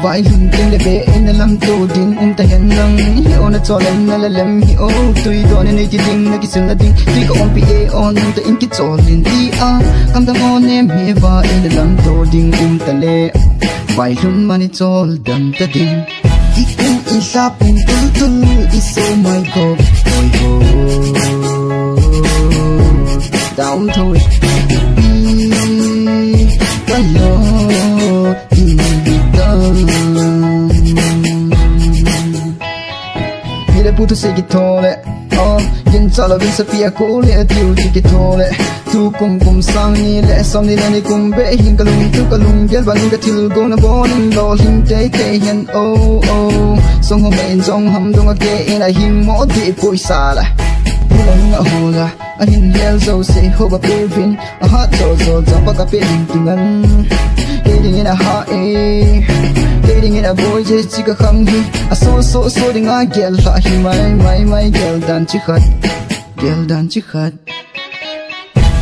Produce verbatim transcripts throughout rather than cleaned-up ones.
Vailhun teng le be in a lamto ding um ta hen lang. Hi o na chol em na le lem hi o. Tui don in ei ti ding na kisil na ding. Tui ka on pi e on ta in kichol in ti a. Kam dang on em hi va in a lamto ding um ta le. Vailhun mani chol dam ta ding. I kum i sa pum tul tul i so mai ko. Oi ho. Down to it. Ka lo. Hile putu se ki thole. Oh, yin chala vin sa pia ko le atiu chi ki thole. Tu kum kum sang ni le som ni le ni kum be hin ka lung tu ka lung gel ba ni ka thil go na bon lo hin te te hen. Oh, oh. Song ho me in song ham dong a ke in a hing mo di pui sa la. Hu la ni a ho la. A hin lel zo se ho ba pe vin. A hat zo zo zo ba ka pe ding tu ngan. Ke ding in a ha e. Ke ding in a boy je chi ka khang hi. A so so so ding a gel la hi mai mai mai gel dan chi khat. Gel dan chi khat.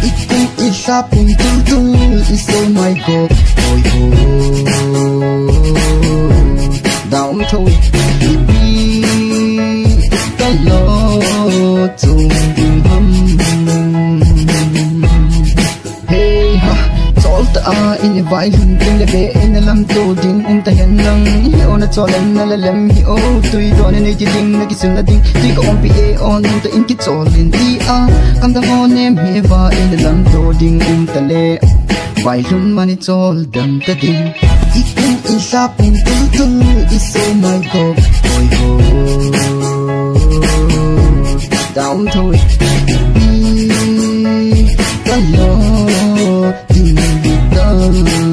I kum i sa pum tul tul i so mai ko. Oi ho. Down to it. I pi. Ka lo. Chung ding ham. Hey ha, chol ta a in i vailhun teng le be in a lamto ding um ta hen lang. Hi o na chol em na le lem hi o. Tui don in ei ti ding na kisil na ding. Tui ka on pi e on ta in kichol in ti a. Kam dang on em hi va in a lamto ding um ta le. Vailhun mani chol dam ta ding. I kum i sa pum tul tul i so mai ko. Oi ho. Down to it. Ka lo. Ding ding dong.